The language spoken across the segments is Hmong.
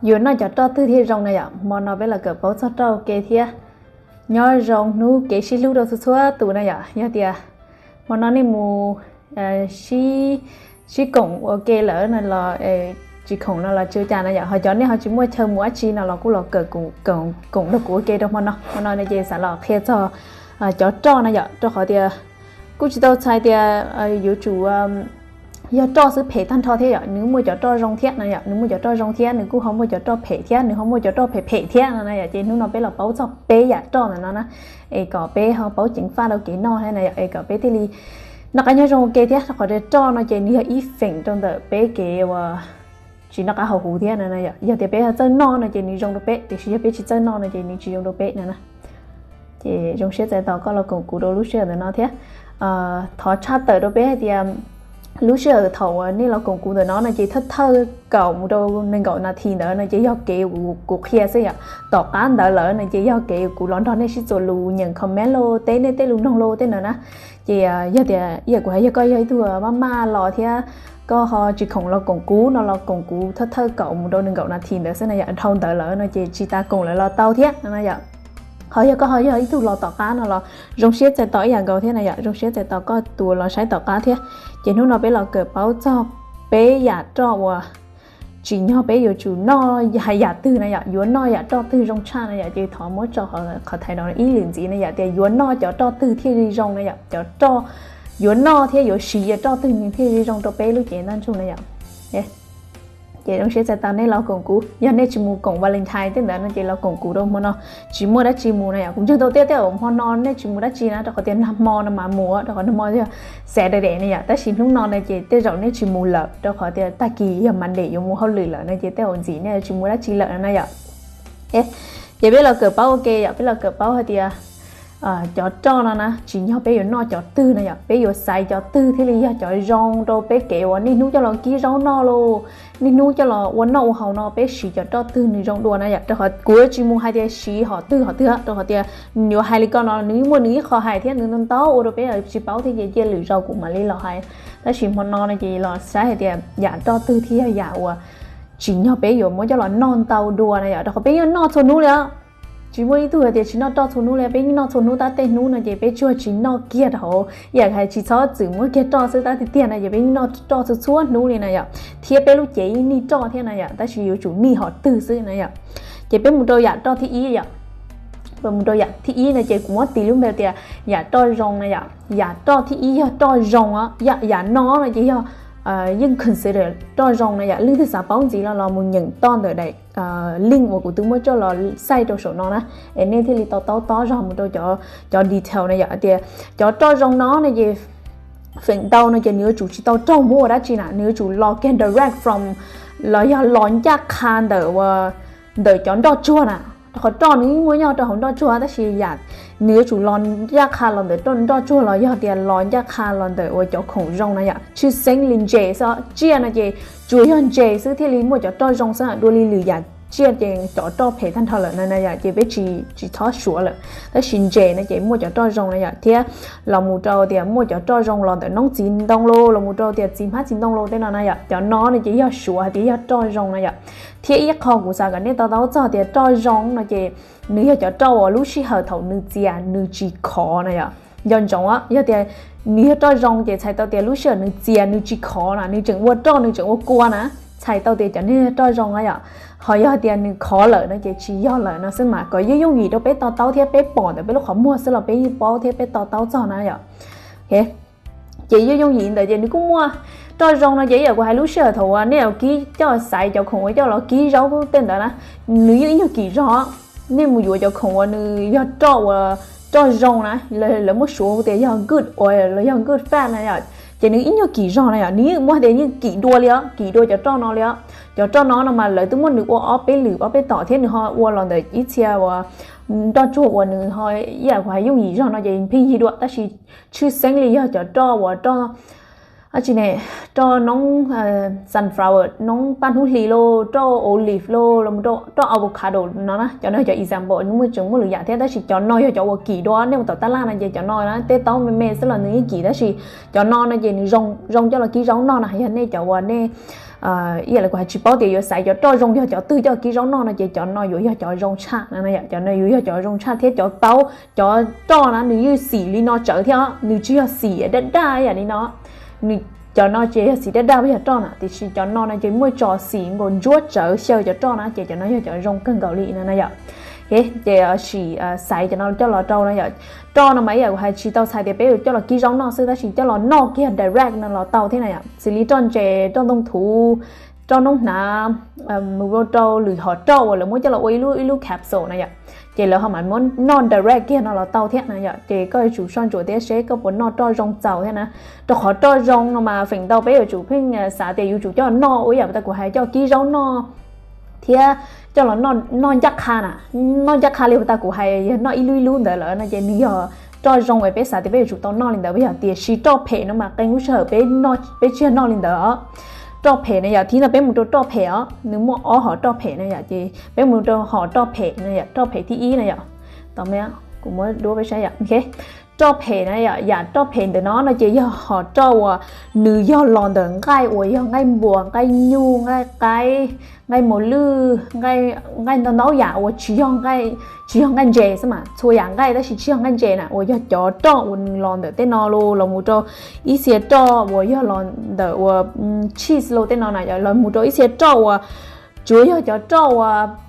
Yuav noj cov roj twg thiaj zoo na yom? Hmo no peb los kawm paub txog roj ua ke thiab. Nyob zoo hnub kev sib hlub rau txhua txhua tus na yom. Yog tias hmo no nej mus sib koom ua ke lawm no los tsis khoom no los tsis ua cas na yom, ho cov nej ho tsis muaj chaw mus dab tsi no los kuj los kawm koom rau kuv ua ke rau hmo no. Hmo no ces xav los qhia txog cov roj na yom, rau qhov tias kuj tsis tau txhais tias yuav tsum yog roj xwb phem tag nrho thiab yom, nws muaj cov roj zoo thiab na yom, nws muaj cov roj zoo thiab, nws kuj ho muaj cov roj phem thiab, nws ho muaj cov roj phem phem thiab no na yom. Ces hnub no peb los paub txog peb yam roj ntawm no na, es kom peb ho paub ceev faj rau kev noj thiab na yom, es kom peb thiaj li noj qab nyob zoo ua ke thiab. Rau qhov tias roj no ces nws yog ib feem rau ntawm peb kev uas tsis noj qab haus huv thiab na yom. Yog tias peb txawj noj no ces nws zoo rau peb, tiam sis yog peb tsis txawj noj no ces nws tsis zoo rau peb na. Ces zoo siab txais tos koj los koom kuv rau lub sij hawm ntawm no thiab. Thov tshaj tawm rau peb hais tias lub sij hawm thaum uas nej los koom kuv ntawm no no ces thawj thawj kaum mus rau nees nkaum nas this ntawd no ces yog kev kuv qhia xwb yom. Tom qab ntawd lawm no ces yog kev kuv los nrog nej sib txuas lus, nyeem comment los, teb nej tej lus noog los tej ntawd na. Ces yog tias ib yam kuv hais, yog koj yog ib tug maj maj los thiab koj ho tsis khoom los koom kuv no los koom kuv thawj thawj kaum mus rau nees nkaum nas this ntawd xwb na yom. Dhau ntawd lawm no ces tsis tas koom lawm los tau thiab no na yom. Ho yog koj ho yog ib tug los tom qab no los zoo siab txais tos ib yam nkaus thiab na yom, zoo siab txais tos koj tus los saib tom qab thiab. Ces hnub no peb los kawm paub txog peb yam roj uas tsim nyog peb yuav tsum noj yam twg na yom, yuav noj yam roj twg zoo tshaj na yom. Ces thov muab tso qhov thaiv no ib lwm ntxiv na yom, tias yuav noj cov roj twg thiaj li zoo na yom, cov roj yuav noj thiab yuav siv yam roj twg nws thiaj li zoo rau peb lub cev ntaj ntsug na yom. Ces zoo siab txais tos nej los koom kuv, yog nej tsis mus koom Valentine tej ntawd no ces los koom kuv rau hmo no. Tsis muaj dab tsi mus na yom, kuv ntseeg tau tias tej zaum hmo no nej tsis mus dab tsi na, rau qhov tias nag hmo no mas mus, rau qhov nag hmo yog Saturday na yom, tab sis hnub no no ces tej zaum nej tsis mus lawm, rau qhov tias tag kis yog Monday yuav mus hauj lwm lawm no ces tej zaum ntxim nej tsis mus dab tsi lawm na yom. Ces peb los kawm paub ua ke yom, peb los kawm paub hais tias cov roj no na tsim nyog peb yuav noj cov twg na yom, peb yuav xaiv cov twg thiaj li yog cov zoo rau peb kev uas niaj hnub coj los kib zaub noj los niaj hnub coj los ua noj ua haus no, peb siv cov roj twg nws zoo dua na yom. Rau qhov kuv tsis mus hais tias siv hom twg hom twg, rau qhov tias yuav hais li ko no nws muaj nws ib qho hais thiab, nws ntau ntau ua rau peb tsis paub thiab, ces cia lwm zaus kuv mam li los hais. Tab sis hmo no no ces los saib hais tias yam roj twg thiaj yog yam uas tsim nyog peb yuav muab coj los noj ntau dua na yom, rau qhov peb yeej noj txhua hnub li os. Tsis muaj ib tug hais tias tsis noj roj txhua hnub li, peb yeej noj txhua hnub, tab tej hnub no ces peb tsuas tsis noj kiag rau hauv, ib yam hais tsis txhob txwm muab kiag roj xwb, tab tiag tiag no ces peb yeej noj roj txhua txhua hnub li na yom, thiab peb lub cev yeej nij roj thiab na yom, tab sis yuav tsum nij hom twg xwb na yom. Ces peb mus rau yam roj thib ib yom. Mus rau yam thib ib no ces kuv muab tis lub npe tias yam roj zoo na yom. Yam roj thib ib yog roj zoo, yam no no ces yog yeej consider roj zoo na yom. Leej twg xav paub ntxiv los los mus nyeem toj ntawm daim link uas kuv twb muab coj los xaij rau saum no na, es nej thiaj li to taub tob zog mus rau cov detail na yom. Tias cov roj zoo no no ces feem ntau no ces nws yuav tsum tsis tau raug muab ua dab tsi na, nws yuav tsum los kiag direct from los yog los ncaj qha ntawm ntawm cov nroj tsuag na. Rau qhov roj nws yeej muaj nyob rau hauv nroj tsuag, tab sis yam nws yuav tsum los ncaj qha los ntawm nroj tsuag los yog tias los ncaj qha los ntawm uas cov khoom zoo na yom. Tshwj xeeb li ntses xwb, tsiaj no ces tsuas yog ntses xwb thiaj li muaj cov roj zoo xwb, dua li lwm yam tsiaj ces cov roj phem tag nrho lawm na yom, ces peb tsis txhob suav lawm. Tab sis ntses no ces muaj cov roj zoo na yom, thiab los mus rau tias muaj cov roj zoo los ntawm noob txiv ntoo los los mus rau tias txiv hmab txiv ntoo los tej no na yom. Cov no no ces yog suav hais tias yog roj zoo na yom. Thiab ib qho kuv xav kom nej to taub txog tias roj zoo no ces nws yog cov roj uas lub sij hawm thaum nws txias nws tsis khov na yom. Nco ntsoov, yog tias nws yog roj zoo ces txhais tau tias lub sij hawm nws txias nws tsis khov na, nws tseem ua roj nws tseem ua kua na, txhais tau tias cov niag roj zoo na yom. Ho yog tias nws khov lawm no ces tsis yog lawm no xwb mas, kom yooj yooj yim rau peb to taub thiab peb pom ntawm peb lub qhov muag xwb los peb yeej paub thiab peb to taub txog na yom. Ces yooj yooj yim ntawd ces nws kuj muaj roj zoo no ces ib yam kuv hais lub sij hawm thaum uas nej kib coj xaiv cov khoom uas coj los kib zaub tej ntawd na, nws yeej ib nyuag kim zog. Nej mus yuav cov khoom uas nws yog roj uas roj zoo na, lawv muab suav tias yog good oil los yog good fat na yom, ces nws ib nyuag kim zog na yom, nws yeej muaj tias yeej kim dua li os, kim dua cov roj no li os. Cov roj no no mas lawv twb muab nws ua ob peb lwm ob peb tom thiab nws ho ua los ntawm ib txhia uas nroj tsuag uas nws ho ib yam kuv hais yooj yim zog no ces pheej yig dua, tab sis tshwj xeeb li yog cov roj uas roj dab tsi ne, roj noob sunflower, noob paj hnub hlis los, roj olive los, los roj avocado no na, cov no cov example, nws muaj tseem muaj lwm yam thiab, tab sis cov no yog cov uas kim dua. Nej mus tom tab laj no ces cov no na tej taub me me xwb los nws yeej kim, tab sis cov no no ces nws zoo coj los kib zaub noj na. Yog nej cov uas nej Ib yam li kuv hais, tsis paub tias yuav xaiv cov roj zoo yog cov twg coj kib zaub noj no ces cov no yuav yog cov zoo tshaj no, cov no yuav yog cov zoo tshaj thiab cov taub, cov roj na nws yeej xim li no tsawv thiab, nws tsis yog xim daj daj ib yam li no. Cov no ces yog xim daj daj yog roj na, tiam sis cov no no ces muaj tso xim nkaus ntsuab tsawv xyaw cov roj na ces cov no yog cov zoo kawg nkaus li no na yom. Ces sim xaiv cov no coj los rau no yom. Roj no mas ib yam kuv hais tsis tau txhais tias peb yuav coj los kib zaub noj xwb, tab sis coj los noj kiag direct no los tau thiab na yom. Xws li roj ntses, roj ntoo thuv, roj noob hnav, mus rau lwm hom roj uas lawv muab coj los ua ib lub ib lub capsule na yom, ces lawv ho mam muab noj direct kiag no los tau thiab na yom. Ces koj yuav tsum soj ntsuam thiab seb koj puas noj roj zoo txaus thiab na. Rau qhov roj zoo no mas feem ntau peb yuav tsum pheej xav tias yuav tsum coj noj ua ib yam li kuv hais coj kib zaub noj thiab coj los noj ncaj qha na. Noj ncaj qha li uas tas kuv hais yog noj ib lub ib lub ntawd lawm no ces nws yog roj zoo es peb xav tias peb yuav tsum tau noj li ntawd yog, tiam sis roj phem no mas qee lub sij hawm peb tsis yog noj li ntawd os. Roj phem na yom, thib no peb mus rau roj phem os, nws muaj ob hom roj phem na yom, ces peb mus rau hom roj phem na yom, roj phem thib ib na yom. Tau me, kuv muab duab peb saib yom. Roj phem na yom, yam roj phem ntawm no no ces yog hom roj uas nws yog los ntawm nqaij uas yog nqaij npuas, nqaij nyuj, nqaij qaib, nqaij maus lwj, nqaij ntau ntau yam uas tsis yog nqaij ntses xwb mas, txhua yam nqaij tab sis tsis yog nqaij ntses na, uas yog cov roj uas nws los ntawm tej no los mus rau ib txhia roj uas yog los ntawm uas cheese los tej no na, los mus rau ib txhia roj uas tsuav yog cov roj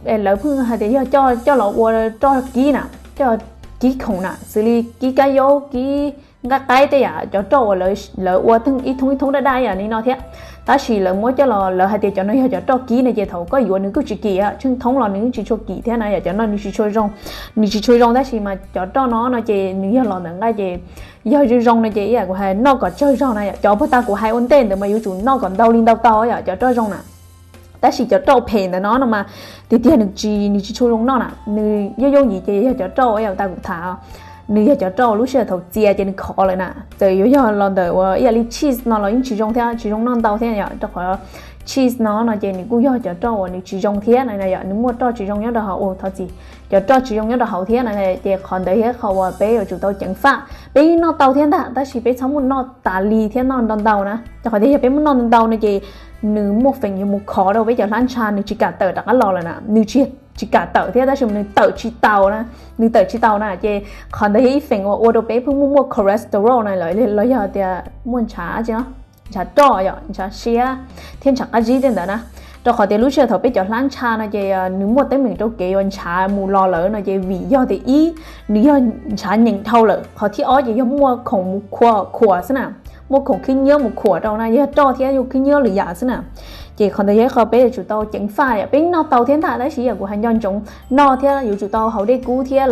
uas lawv pheej hais tias yog coj los ua roj kib na, coj kib khoom na, xws li kib kab yaub, kib nqaij qaib tej yam, cov roj uas lawv ua ib thoob ib thoob daj daj yam li no thiab. Tab sis lawv muab coj los lawv hais tias cov no yog cov roj kib no ces thaum koj yuav nws kuj tsis kim, tsheej thoob los nws tsis tshua kim thiab na yom, cov no nws tsis tshua zoo, nws tsis tshua zoo. Tab sis mas cov roj no no ces nws yog los ntawm nqaij ces yog zoo zoo no ces ib yam kuv hais noj kom tsawg zog na yom. Cov puag ta kuv hais ua ntej ntawd mas yuav tsum noj kom ntau li ntau tau yom, cov roj zoo na. Tab sis cov roj phem ntawm no no mas tiag tiag nws tsis, nws tsis tshua zoo noj na, nws yooj yooj yim ces yog cov roj ib yam tas kuv tham, nws yog cov roj lub sij hawm thaum txias ces nws khov lawm na. Txawm yuav yog los ntawm uas ib yam li cheese no los yeej tsis zoo thiab, tsis zoo noj ntau thiab yom, rau qhov cheese no no ces nws kuj yog cov roj uas nws tsis zoo thiab na yom, nws muaj roj tsis zoo nyob rau hauv, thov txim, cov roj tsis zoo nyob rau hauv thiab na. Ces qhov ntawd yog qhov uas peb yuav tsum tau ceev faj. Peb yeej noj tau thiab ntag, tab sis peb txhob muab noj tas li thiab noj ntau ntau na, rau qhov tias yog peb muab noj ntau ntau no ces nws muaj feem yuav mus khov rau peb cov hlab ntsha, nws tsis kam tawm rov qab los lawm na, nws tsis, tsis kam tawm thiab tab sis nws tawm tsis taus na, nws tawm tsis taus na ces qhov ntawd yog ib feem uas ua rau peb pheej muaj muaj cholesterol na, los yog tias muaj ntshav, ntshav roj yom, ntshav siab thiab ntshav qab zib tej ntawd na. Rau qhov tias lub sij hawm thaum peb cov hlab ntsha no ces nws muaj teeb meem rau kev uas ntshav mus los lawm no ces vim yog tias ib, nws yog ntshav nyeem dhau lawm, qhov thib ob ces yog muaj khoom mus khuam xwb na, muaj khoom khib nyiab mus khuam rau na, yog roj thiab yog khib nyiab lwm yam xwb na. Ces qhov ntawd yog ib qho peb yuav tsum tau ceev faj yom, peb noj tau thiab ntag tab sis yam kuv hais nco ntsoov noj thiab yuav tsum tau haus dej kub thiab,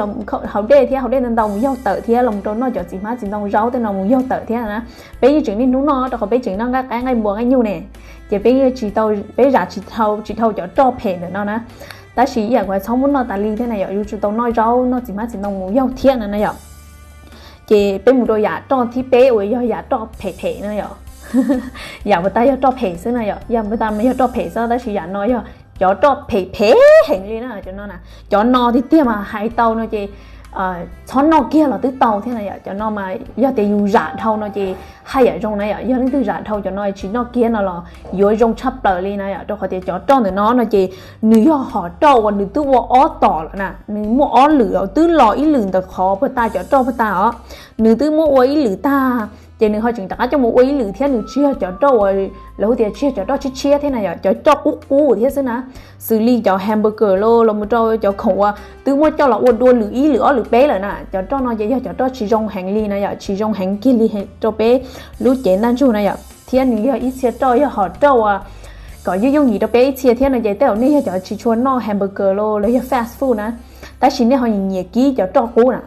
haus dej thiab haus dej ntau ntau mus yaug tawm thiab los rau noj cov txiv hmab txiv ntoo zaub tej no mus yaug tawm thiab na. Peb yeej tseem niaj hnub noj rau qhov peb tseem noj nqaij qaib nqaij npua nqaij nyuj ne, ces peb yeej tsis tau, peb zam tsis dhau, tsis dhau cov roj phem ntawm no na. Tab sis ib yam kuv hais txhob muab noj tas li thiab na yom, yuav tsum tau noj zaub noj txiv hmab txiv ntoo mus yaug thiab na na yom. Ces peb mus rau yam roj thib peb uas yog yam roj phem phem na yom. Yam puag ta yog roj phem xwb na yom, yam puag ta mas yog roj phem xwb tab sis yam no yog cov roj phem phem heev li na, cov no na. Cov no tiag tiag mas hais tau no ces txhob noj kiag los twb tau thiab na yom. Cov no mas yog tias yus zam dhau no ces haj yam zoo na yom, yog leej twg zam dhau cov no tsis noj kiag no los yuav zoo tshaj plaws li na yom, rau qhov tias cov roj ntawm no no ces nws yog hom roj uas nws twb ua ob tom lawm na, nws muaj ob lwm, twb los ib lwm ntawm qhov puag ta cov roj puag ta os, nws twb muab ua ib lwm tag ces nws ho tseem rov qab coj mus ua ib lwm thiab, nws tsis yog cov roj uas lawv hu tias tsis yog cov roj tshiab tshiab thiab na yom, cov roj qub qub thiab xwb na. Xws li cov hamburger los los mus rau cov khoom uas twb muab coj los ua dua lwm ib lwm ob lwm peb lawm na, cov roj no ces yog cov roj tsis zoo heev li na yom, tsis zoo heev kiag li rau peb lub cev ntaj ntsug na yom. Thiab nws yog ib txhia roj, yog hom roj uas kom yooj yooj yim rau peb ib txhia thiab no ces tej zaum nej yog cov tsis tshua noj hamburger los los yog fast food na, tab sis nej ho nyiam nyiam kib cov roj qub na.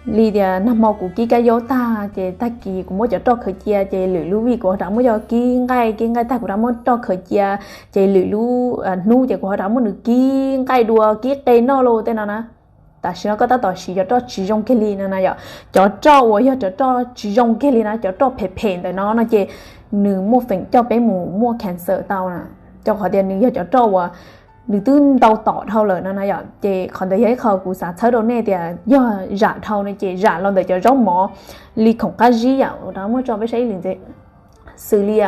Li tias nag hmo kuv kib kab yaub tag ces tag kis kuv muab cov roj khaws cia ces lwm lub vij kuv ho rov muab coj kib nqaij, kib nqaij tag kuv rov muab roj khaws cia, ces lwm lub hnub ces kuv ho rov muab nws kib nqaij dua kib qe noj los tej no na. Tam sim no koj tab tom siv cov roj tsis zoo kiag li no na yom. Cov roj uas yog cov roj tsis zoo kiag li na, cov roj phem phem ntawm no no ces nws muaj feem coj peb mus muaj cancer tau na, rau qhov tias nws yog cov roj uas nws twb ntau tom dhau lawm no na yom. Ces qhov ntawd yog ib qho kuv xav txhawb rau nej tias yog zam dhau no ces zam los ntawm cov zaub mov li khoom qab zib yom, rov muab tso peb saib ib lwm ntxiv. xws li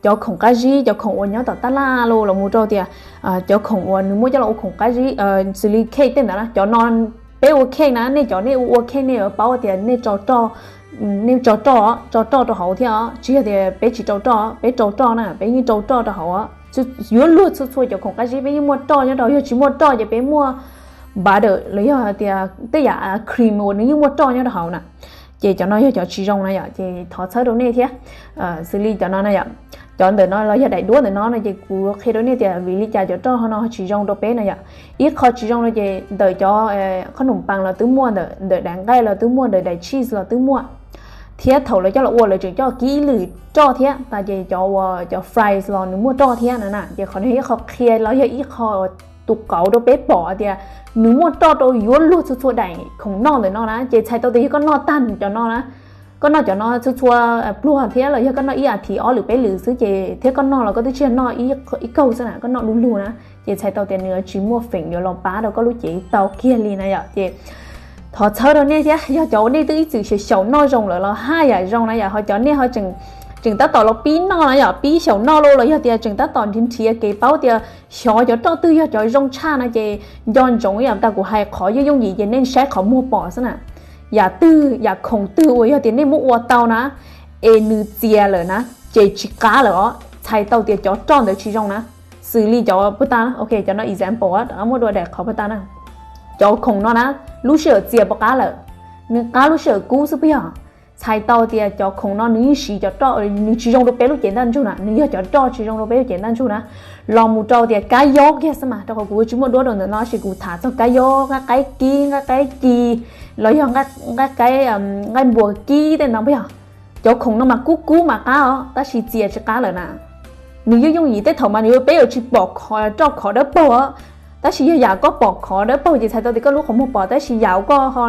cov khoom qab zib, cov khoom uas nyob tom tab laj los, los mus rau tias cov khoom uas nws muaj coj los ua khoom qab zib, xws li cake tej ntawd na, cov no peb ua cake na, nej cov nej ua cake nej yuav paub tias nej tso roj, nej tso roj, tso roj rau hauv thiab os, tsis yog tias peb tsis rau roj, peb rau roj na, peb yeej rau roj rau hauv. Yuav luag txhua txhua cov khoom qab zib peb yeej muaj roj nyob rau, yog tsis muaj roj ces peb muaj butter los yog tias tej yam cream uas nws yeej muaj roj nyob rau hauv na. Ces cov no yog cov tsis zoo na yom, ces thov txhawb rau nej thiab. Xws li cov no na yom, cov ntawm no los yog daim duab ntawm no no ces kuv qhia rau nej tias vim li cas cov roj no tsis zoo rau peb na yom. Ib qho tsis zoo no ces ntawm cov qhob noom pas los twb muaj, ntawm daim nqaij los twb muaj, ntawm daim cheese los twb muaj, thiab thaum lawv coj los ua lawv tseem coj kib ib lwm roj thiab tas ces cov uas cov fries los nws muaj roj thiab no na. Ces qhov no yog ib qho qhia los yog ib qho tus qauv rau peb pom tias nws muaj roj rau yuav luag txhua txhua daim khoom noj ntawm no na. Ces txhais tau tias yog koj noj tag cov no na, koj noj cov no txhua txhua pluag thiab los yog koj noj ib as thiv ob lwm peb lwm xwb ces thiab koj noj los koj twb tsis yog noj ib kaug xwb na, koj noj du lug na, ces txhais tau tias nws tsis muaj feem yuav los pab rau koj lub cev tau kiag li na yom. Ces thov txhawb rau nej thiab, yog cov uas nej twb ib txwm xyaum xyaum noj zoo lawm los haj yam zoo na yom, ho cov nej ho tseem tab tom los pib noj na yom, pib xyaum noj los los yog tias tseem tab tom nrhiav nrhiav kev paub tias xyov cov roj twg yog cov zoo tshaj no ces nco ntsoov yam tas kuv hais qhov yooj yooj yim ces nej saib qhov muag pom xwb na. Yam twg, yam khoom twg uas yog tias nej muab ua tau na, es nws txias lawm na, ces tsis qab lawm os, txhais tau tias cov roj ntawd tsis zoo na. Xws li cov paj tas, ok, cov no example, rov qab muab dua daim qhov paj tas na. Cov khoom no na, lub sij hawm txias puas qab lawm? Nws qab lub sij hawm kub xwb puas yog? Txhais tau tias cov khoom no nws yeej siv cov roj, nws tsis zoo rau peb lub cev ntaj ntsug na, nws yog cov roj tsis zoo rau peb lub cev ntaj ntsug na. Los mus rau tias kab yob kiag xwb mas, rau qhov kuv tsis muaj duab rau ntawm no, tab sis kuv tham txog kab yob, nqaij qaib kib, nqaij qaib ci, los yog nqaij qaib, nqaij npua kib tej no puas yog? Cov khoom no mas kub kub mas qab os, tab sis txias tsis qab lawm na. Nws yooj yooj yim, tej thaum mas nws peb yuav tsis pom roj khov dawb paug os, tab sis yog yam koj pom khov dawb paug ces txhais tau tias koj lub qhov muag pom, tab sis yam koj ho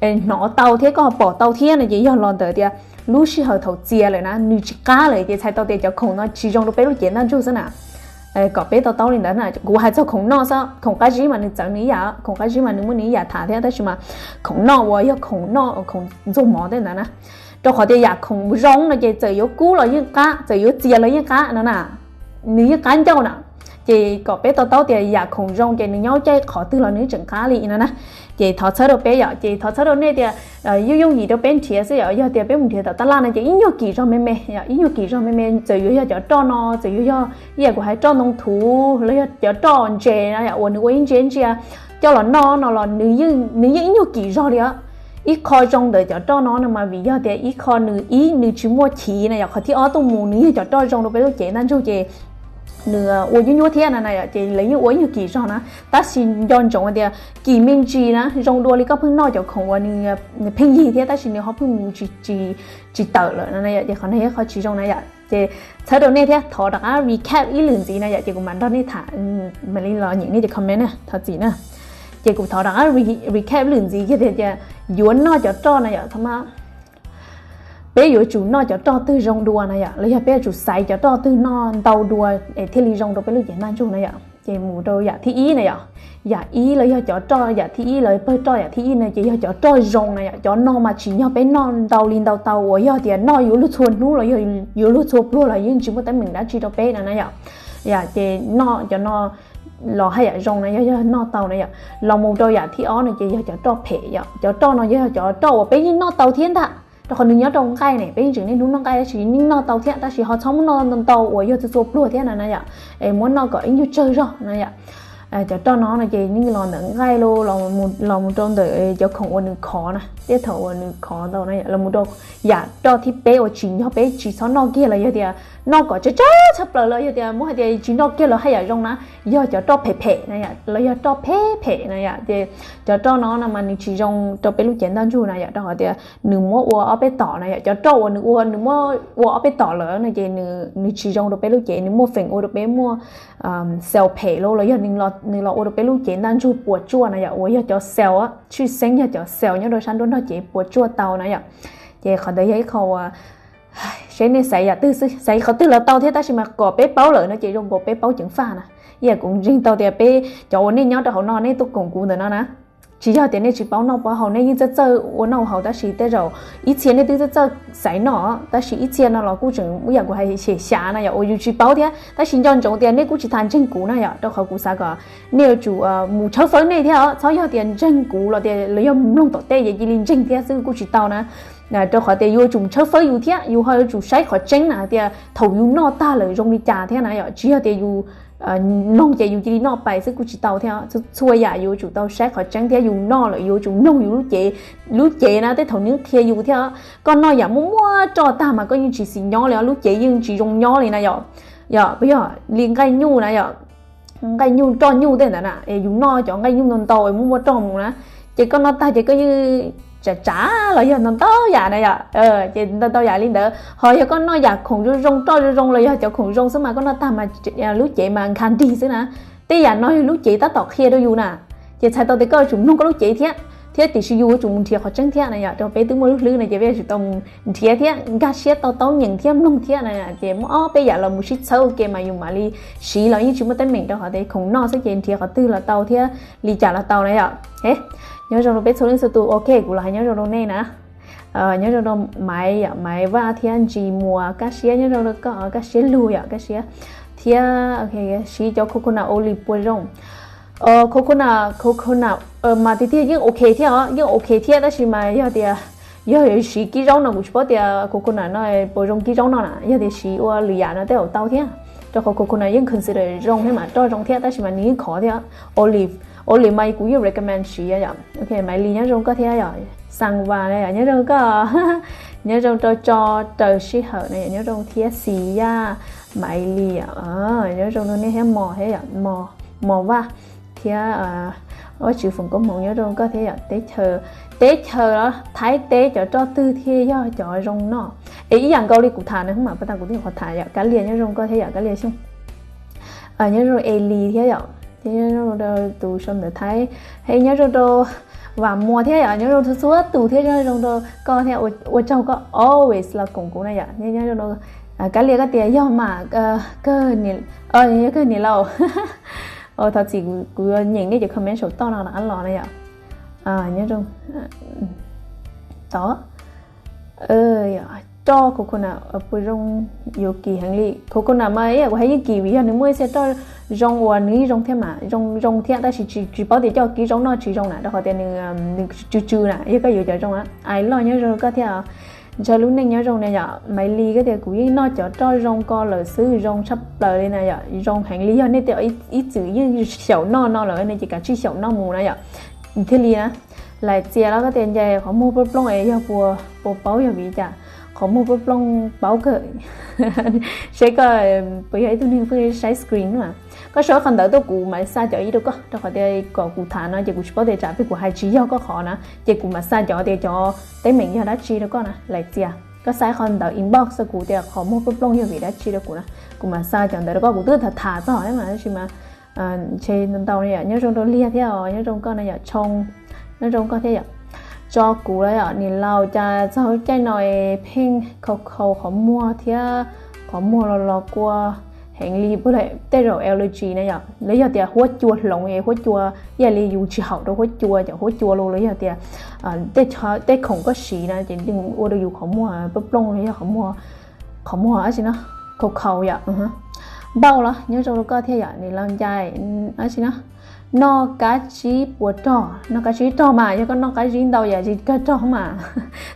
hnov tau thiab koj ho pom tau thiab no ces yog los ntawm tias lub sij hawm thaum txias lawm na nws tsis qab lawm ces txhais tau tias cov khoom no tsis zoo rau peb lub cev ntaj ntsug xwb na. Kom peb to taub li ntawd na, kuv hais txog khoom noj xwb, khoom qab zib mas nws txawv nws ib yam, khoom qab zib mas nws muaj nws ib yam tham thiab, tab sis mas khoom noj uas yog khoom noj khoom ntxuag mov tej ntawd na, rau qhov tias yam khoom zoo no ces txawm yuav kub los yeej qab, txawm yuav txias los yeej qab no na, nws yeej qab ncauj na. Ces kom peb to taub tias yam khoom zoo ces nws nyob caij qhov twg los nws tseem qab li no na. Ces thov txhawb rau peb yom, ces thov txhawb rau nej tias yooj yooj yim rau peb nrhiav xwb yom, yog tias peb mus nrhiav tom tab laj no ces ib nyuag kim zog me me, ib nyuag kim zog me me, txawm yuav yog cov roj no, txawm yuav yog ib yam kuv hais roj ntoo thuv los yog cov roj ntses na yom, uas nws ua ib ntsia ntsia coj los noj no los nws yeej ib nyuag kim zog li os. Ib qho zoo ntawm cov roj no no mas vim yog tias ib qho nws ib nws tsis muaj chiv na yom, qhov thib ob tuaj mus nws yog cov roj zoo rau peb lub cev ntaj ntsug ces nws ua nyuaj nyuaj thiab na na yom, ces lawv yeej ua ib nyuag kim zog na. Tab sis nco ntsoov tias kim me ntsis na zoo dua li koj pheej noj cov khoom uas nws pheej yig thiab tab sis nws ho pheej mus tsis tawm lawm no na yom, ces qhov no yog qhov tsis zoo na yom. Ces txhawb rau nej thiab, thov rov qab recap ib lwm ntxiv na yom, ces kuv mam nrog nej tham, mam li los nyeem nej cov comment na, thov txim na. Ces kuv thov rov qab recap ib lwm ntxiv kiag tias yuav noj cov roj na yom, peb yuav tsum noj cov roj twg zoo dua na yom, los yog peb yuav tsum xaiv cov roj twg noj ntau dua es thiaj li zoo rau peb lub cev ntaj ntsug na yom. Ces mus rau yam thib ib na yom, yam ib los yog cov roj yam thib ib los pawg roj yam thib ib no ces yog cov roj zoo na yom. Cov no mas tsim nyog peb noj ntau li ntau tau uas yog tias noj yuav luag txhua hnub los yog yuav luag txhua pluag los yeej tsis muaj teeb meem dab tsi rau peb no na yom. Yom, ces noj cov no los haj yam zoo na yom, yog noj tau na yom. Los mus rau yam thib ob no ces yog cov roj phem yom. Cov roj no yog cov roj uas peb yeej noj tau thiab ntag, rau qhov nws nyob rau nqaij ne, peb yeej tseem niaj hnub noj nqaij tab sis yeej noj tau thiab, tab sis ho txhob muab noj ntau uas yog txhua txhua pluag thiab na na yom. Es muab noj kom ib nyuag tsawg zog na yom. Cov roj no no ces yeej los ntawm nqaij los mus rau ntawm cov khoom uas nws khov na, tej thaum uas nws khov ntau na yom. Los mus rau yam roj thib peb uas tsim nyog peb tsis txhob noj kiag los yog tias noj kom tsawg tsawg tshaj plaws los yog tias muab hais tias tsis noj kiag los haj yam zoo na, yog cov roj phem phem na yom, los yog roj phem phem na yom. Ces cov roj no no mas nws tsis zoo rau peb lub cev ntaj ntsug na yom, rau qhov tias nws muab ua ob peb tom na yom. Cov roj uas nws ua nws muab ua ob peb tom lawm no ces nws tsis zoo rau peb lub cev, nws muaj feem ua rau peb muaj cell phem los los yog nws los ua rau peb lub cev ntaj ntsug puas tsuaj na yom, uas yog cov cell, tshwj xeeb yog cov cell nyob rau sab nruab nrog cev puas tsuaj tau na yom. Ces qhov ntawd yog ib qho uas seb nej xaiv yam twg xwb, xaiv qhov twg los tau thiab, tab sis mas kom peb paub lawm no ces zoo nkaus peb paub ceev faj na. Ib yam kuv ntseeg tau tias peb cov uas nej nyob rau hauv no nej tuaj koom kuv ntawm no na, Tsis yog tias nej tsis paub noj paub haus, nej yeej txawj txawj ua noj ua haus, tab sis tej zaum ib txhia nej twb txawj txawj xaiv noj, tab sis ib txhia no los kuj tseem muaj yam kuv hais xyem xyav na yom, uas yus tsis paub thiab, tab sis nco ntsoov tias nej kuj tsis tas ntseeg kuv na yom, rau qhov kuv xav kom nej yuav tsum mus tshawb fawb nej thiab os, txhob yog tias ntseeg kuv los tias los yog mloog tom tej ces cia li ntseeg thiab xwb kuj tsis tau na. Rau qhov tias yuav tsum tshawb fawb yus thiab yus ho yuav tsum saib qhov tseeb na tias thaum yus noj tag lawm zoo li cas thiab na yom, tsis yog tias yus mloog ces yus cia li noj pais xwb kuj tsis tau thiab. Txhua yam yuav tsum tau saib qhov tseeb thiab yus noj lawm yuav tsum mloog yus lub cev, lub cev na tej thaum nws qhia yus thiab. Koj noj yam muaj muaj roj tag mas koj yeej tsis xis nyob li os, lub cev yeej tsis zoo nyob li na yom. Yog, yog li nqaij nyuj na yom, nqaij nyuj roj nyuj tej ntawd na, es yus noj cov nqaij nyuj ntau ntau es muaj muaj roj mus na, ces koj noj tag ces koj yeej tsav tsav los yog ntau ntau yam na yom, ces ntau ntau yam li ntawd. Ho yog koj noj yam khoom zoo zoo roj zoo zoo los yog cov khoom zoo xwb mas koj noj tag mas lub cev mas nkha nrig xwb na. Tej yam no yog lub cev tab tom qhia rau yus na, ces txhais tau tias koj yuav tsum mloog koj lub cev thiab, thiab tiam sis yus yuav tsum mus nrhiav qhov tseeb thiab na yom, rau peb twb muaj lub hlwb no ces peb yuav tsum tau mus nrhiav thiab nkag siab tau taub nyeem thiab mloog thiab na, ces muaj ob peb yam los mus sib txhawb ua ke mas yus mam li siv los yeej tsis muaj teeb meem rau qhov tias khoom noj xwb ces nrhiav qhov twg los tau thiab li cas los tau na yom. Nyob zoo rau peb txhua leej txhua tus, ok kuv los hais nyob zoo rau nej na. Nyob zoo rau Maiv yom, Maiv Vaj thiab Ntsis Muas, kaj siab nyob zoo rau koj, kaj siab lug yom, kaj siab. Thiab siv cov coconut olive puas zoo? Coconut, coconut mas tiag tiag yeej ok thiab os, yeej ok thiab tab sis mas yog tias yog siv kib zaub no kuv tsis paub tias coconut no puas zoo kib zaub no na, yog tias siv ua lwm yam no tej zaum tau thiab, rau qhov coconut yeej consider zoo thiab mas roj zoo thiab tab sis mas nws yeej khov thiab. Olive, olive mas kuv yeej recommend siv yom. Ok, Maiv Lis nyob zoo koj thiab yom, Xas Vas na yom, nyob zoo koj. Nyob zoo rau Tso Raws Sij Hawm na yom, nyob zoo thiab Xis Yaj, Maiv Lis, nyob zoo rau nej thiab Mos thiab yom, Mos Vaj thiab Vaj Tswv Foom Koob Hmoov nyob zoo koj thiab yom. Teb chaws, teb chaws los Thaib teb cov roj twg thiaj yog cov zoo noj? Es ib yam nkaus li kuv tham na mas pas tas kuv twb qhov tham yom, Kab Lias nyob zoo koj thiab yom, Kab Lias Xyooj. Nyob zoo Es Lis thiab yom, thiab nyob zoo rau tus sau ntawv Thaib, es nyob zoo rau Vam Muas thiab yom, nyob zoo txhua txhua tus thiab nyob zoo rau koj thiab, ua tsaug koj always los koom kuv na yom, nyob zoo rau Kab Lias koj tias yog mas, kawg, yog kawg niam laus. Thov txim kuv yuav nyeem nej cov comment saum toj no rov qab los na yom. Nyob zoo tod. Roj coconut puas zoo? Yuav kim heev li. Coconut mas ib yam kuv hais yeej kim vim yog nws muaj ib txhia roj zoo uas nws yeej zoo thiab mas, zoo zoo thiab tab sis tsis paub tias coj kib zaub noj tsis zoo na rau qhov tias nws tsw tsw na, yog koj yuav cov zoo na. Ais Loj nyob zoo koj thiab. Ntshaw Lub Neej nyob zoo na yom. Maiv Lis koj tias kuv yeej noj cov roj zoo ko lawm xwb, zoo tshaj plaws li na yom, zoo heev li, yog nej tej ib txwm yeej xyaum noj no lawm no ces kav tsij xyaum noj mus na yom, thiaj li na. Lais Txias los koj tias ncaim qhov muag plooj plooj es yog puas, puas paub yog vim li cas? Qhov muag plooj plooj paub kawg. Seb koj puas yog ib tug neeg pheej saib screen na. Koj sau qhov ntawv tuaj kuv mam xa cov ib rau koj, rau qhov tias kom kuv tham no ces kuv tsis paub tias tsam peb kuv hais tsis yog koj qhov na, ces kuv mam xa cov tias cov teeb meem yog dab tsi rau koj na. Lais Txias, koj xa qhov ntawv inbox rau kuv tias qhov muag plooj plooj yog vim dab tsi rau kuv na, kuv mam xa cov ntawv rau koj. Kuv twb tham tham txog mas tab sis mas ntshe ntau ntau na yom. Nyob zoo rau Liag thiab os, nyob zoo koj na yom. Tshoo, nyob zoo koj thiab yom. Tso kuv los yom, niam laus cas txog caij no es pheej khau khau qhov muag thiab, qhov muag los los kua heev li. Tej zaum allergy na yom, los yog tias huab cua hloov es huab cua, ib yam li yus tsis haum rau huab cua, cov huab cua los los yog tias tej khoom koj siv na ces ua rau yus qhov muag plooj plooj los yog qhov muag, qhov muag dab tsi no, khau khau yom. Npauj los nyob zoo rau koj thiab yom, niam laus Ncais, dab tsi no, noj kab tsib puas rog? Noj kab tsib rog mas yog koj noj qab zib ntau yam tsis kawg rog mas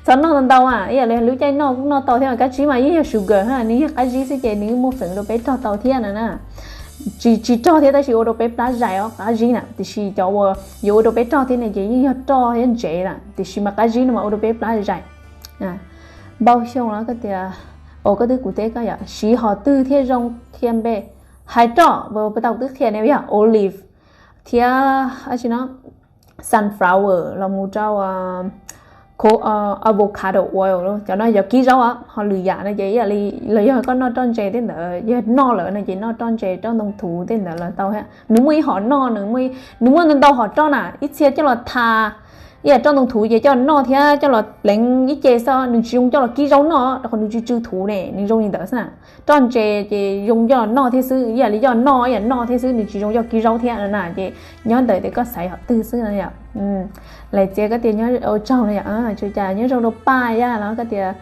txhob noj ntau ntau mas, ib yam li lub caij noj kuj noj tau thiab mas, kab tsib mas yeej yog sugar na, nws yog qab zib xwb ces nws muaj feem rau peb rog tau thiab no na. Tsis, tsis rog thiab tab sis ua rau peb plab zais os, qab zib na, tiam sis cov uas yuav ua rau peb rog thiab ne ces yeej yog roj thiab ntsev na, tiam sis mas qab zib no mas ua rau peb plab zais. Npauj Xyooj los koj tias, o koj twb kuv teb koj yom, siv hom twg thiaj zoo? Qhia npe. Hais roj, pas tau kuv twb qhia ne, yog olive thiab dab tsi no, sunflower los mus rau avocado oil, cov no yog kib zaub os. Ho lwm yam no ces ib yam li los yog koj noj roj ntses tej ntawd, yog noj lawm no ces noj roj ntses roj ntoo thuv tej ntawd los tau thiab. Nws muaj ib hom noj, nws muaj ntau ntau hom roj na, ib txhia coj los tha Ib yam roj ntoo thuv ces coj los noj thiab coj los pleev ib ce xwb, nws tsis zoo coj los kib zaub noj, rau qhov nws tsw tsw thuv ne, nws zoo li ntawd xwb na. Roj ntses ces zoo coj los noj thiab xwb, ib yam li coj los noj ib yam noj thiab xwb, nws tsis zoo coj kib zaub thiab no na. Ces nyob ntawm tias koj xaiv hom twg xwb no yom. Lais txiav koj tias nyob ua tsaug no yom, tsis ua cas, nyob zoo rau Paj Yaj los koj tias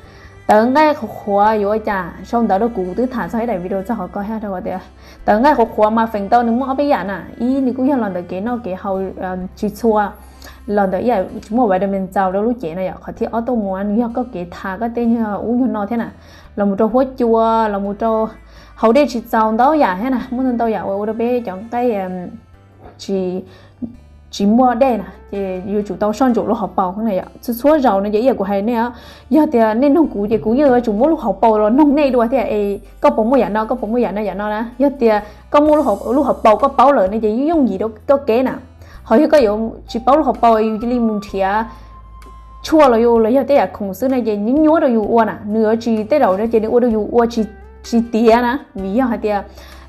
tawv nqaij qhuav qhuav yuav ua cas, sau ntawv rau kuv, kuv twb tham txog ib daim video txog qhov ko thiab, rau qhov tias tawv nqaij qhuav qhuav mas feem ntau nws muaj ob peb yam na. Ib, nws kuj yog los ntawm kev noj kev haus tsis txhua, los ntawm ib yam tsis muaj vitamin txaus rau lub cev no yom. Qhov thib ob tuaj mus nws yog koj kev thav koj tej nyuag ub nyuag no thiab na, los mus rau huab cua, los mus rau haus dej tsis txaus ntau yam thiab na, muaj ntau ntau yam uas ua rau peb cov nqaij tsis tsis muaj dej na, ces yuav tsum tau soj ntsuam lub hauv paus na yom. Txhua txhua zaus no ces ib yam kuv hais nej, yog tias nej noog kuv ces kuv yeej yuav tsum muab lub hauv paus los noog nej dua thiab es koj puas muaj yam no, koj puas muaj yam no yam no na. Yog tias koj muaj lub hauv paus koj paub lawm ne ces yeej yooj yim rau koj kev na. Ho yog koj yuav tsis paub lub hauv paus yus cia li mus nrhiav tshuaj los yog tej yam khoom xwb na ces nyuaj nyuaj rau yus ua na, nws yuav tsis, tej zaum no ces nws ua rau yus ua tsis tiav na, vim yog hais tias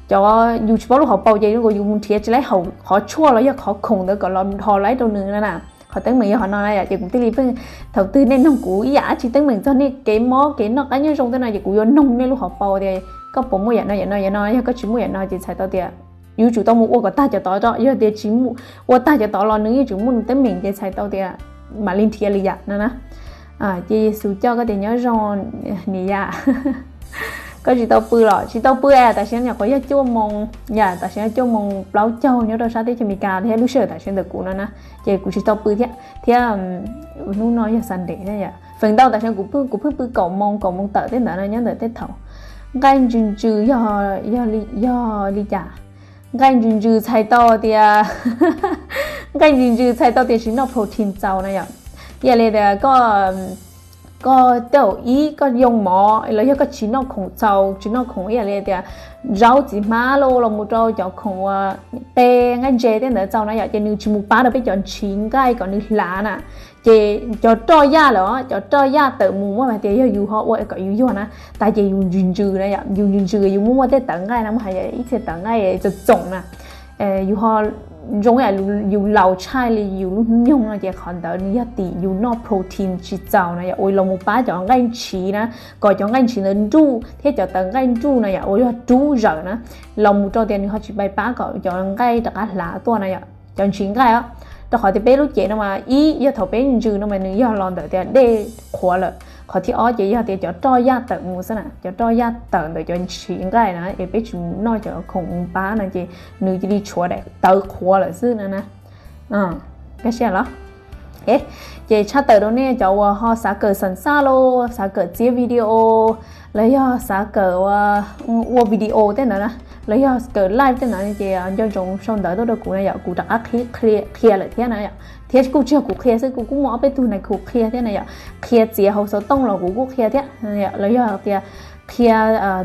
cov yus tsis paub lub hauv paus ces yus mus nrhiav tsis laib qhov tshuaj los yog qhov khoom ntawd kom los dhos laib rau nws na na. Qhov teeb meem yog qhov no na yom, ces kuv thiaj li pheej, thaum twg nej noog kuv ib yam dab tsi teeb meem txog nej kev mob kev noj qab nyob zoo tej no ces kuv yuav noog nej lub hauv paus tias koj puas muaj yam no yam no yam no, yog koj tsis muaj yam no ces txhais tau tias yuav tsum tau mus ua kom tag cov tod, yog tias tsis ua tag cov tod los nws yeej tseem muaj nws teeb meem ces txhais tau tias mam li nrhiav li yam no na. Ces Yexus coj koj tias nyob zoo niam yam. Koj tsis tau pw los? Tsis tau pw, tam sim no nyuam qhuav yog cuaj moos yom, tam sim no cuaj moos plaub caug nyob rau sab teb chaws Amelikas thiab lub sij hawm tam sim ntawm kuv no na, ces kuv tsis tau pw thiab thiab. Hnub no yog Sunday thiab yom, feem ntau tam sim no kuv pheej pw kaum moos kaum moos tawm tej ntawd no nyob ntawm tej thaum. Nqaij ntsws ntsws yog li cas? Nqaij ntsws ntsws txhais tau tias, nqaij ntsws ntsws txhais tau tias tsis noj protein txaus na yom. Ib yam li tias koj, koj tej zaum ib koj yoo mov los yog koj tsis noj khoom txaus, tsis noj khoom ib yam li tias zaub txiv hmab los mus rau cov khoom uas qe nqaij ntse tej ntawd txaus na yom, ces nws tsis mus pab rau peb cov ntshiv nqaij kom nws hlav na. Ces cov roj yaj lawm, cov roj yaj tawm mus, muab hais tias yog yus ho ua kom yus yuag na, tas ces yus ntsws ntsws na yom, yus ntsws ntsws yus muaj muaj tej tawv nqaij na, muab hais ib txhia tawv nqaij txoom txoom na, yus ho zoo ib yam yus laus tshaj li yus lub hnub nyoog no ces qhov ntawd nws yog tim yus noj protein tsis txaus na yom, uas los mus pab cov nqaij ntshiv na, kom cov nqaij ntshiv ntawd nruj thiab cov tawv nqaij nruj na yom, uas yog rub zawm na, los mus rau tias nws ho tsis pab pab kom cov nqaij rov qab hlav tuaj na yom, cov ntshiv nqaij os. Rau qhov tias peb lub cev no mas ib yog thaum peb ntsws no mas nws yog los ntawm tias dej qhuav lawm, qhov thib ob ces yog tias cov roj yaj tawm mus xwb na, cov roj yaj tawm ntawm cov ntshiv nqaij na es peb tsis noj cov khoom mus pab no ces nws cia li tshuav daim tawv qhuav lawm xwb na na. Kaj siab los? Ces tshaj tawm rau nej cov uas ho xav kawm xeem xaj los xav kawm txiav video los yog xav kawm ua video tej ntawd na, los yog kawm live tej ntawd ces nco ntsoov sau ntawv tuaj rau kuv na yom, kuv rov qab qhia lawm thiab na yom. Thiab kuj tsis yog kuv qhia xwb, kuv kuj muaj ob peb tug nais khu qhia thiab na yom. Qhia txiav hauv xov tooj los kuv kuj qhia thiab, los yog tias qhia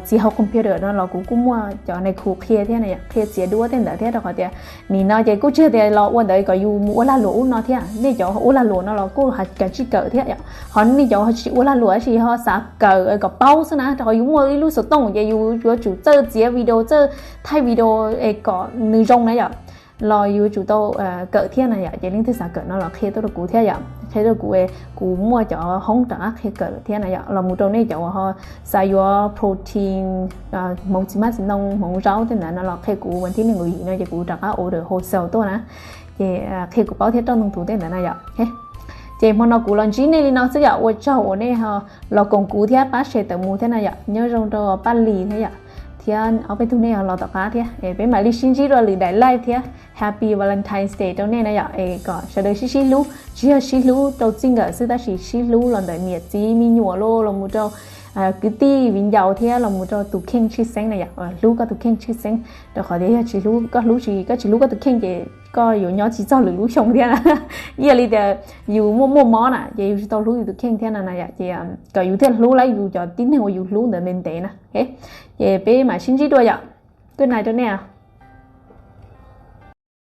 txiav hauv computer no los kuv kuj muaj cov nais khu qhia thiab na yom, qhia txiav duab tej ntawd thiab, rau qhov tias nim no ces kuj tsis yog tias los ua ntawd kom yus mus ua lag luam ub no thiab. Nej cov ua lag luam no los kuj kav tsij kawm thiab yom. Ho nej cov tsis ua lag luam tab sis ho xav kawm kom paub xwb na, rau qhov yus muaj ib lub xov tooj ces yus yuav tsum txawj txiav video, txawj thaij video es kom nws zoo na yom. Los yuav tsum tau kawm thiab na yom, ces leej twg xav kawm no los qhia tuaj rau kuv thiab yom, qhia tuaj rau kuv, kuv muaj cov hoob rov qab qhia kawm thiab na yom. Los mus rau nej cov uas ho xav yuav protein, hmoov txiv hmab txiv ntoo, hmoov zaub tej ntawd no los qhia kuv, vas thib nees nkaum yim no ces kuv rov qab order wholesale tuaj na. Ces qhia kuv paub thiab roj ntoo thuv tej ntawd na yom. Ces hmo no kuv los ntsib nej li no xwb yom, ua tsaug uas nej los koom kuv thiab pab share tawm mus thiab na yom. Nyob zoo rau Paj Lis thiab yom, thiab ob peb tug nej los tom qab thiab, peb mam li sib ntsib dua lwm daim live thiab. Happy Valentine's Day rau nej na yom, es kom sawv daws sib sib hlub, tsis yog sib hlub rau txij nkawm xwb tab sis sib hlub los ntawm niam txiv me nyuam los mus rau kwv tij viv ncaus thiab los mus rau tus kheej tshwj xeeb na yom. Hlub koj tus kheej tshwj xeeb, rau qhov tias yog tsis hlub, koj hlub tsis, koj tsis hlub koj tus kheej ces koj yuav nyob tsis txog lwm lub xyoo thiab. Ib yam li tias yus muaj muaj mob na ces yus tsis tau hlub yus tus kheej thiab na na yom, ces kom yus thiaj hlub laib yus cov tib neeg uas yus hlub ntawd ntev ntev na. Ces peb mam sib ntsib dua yom. Good night rau nej.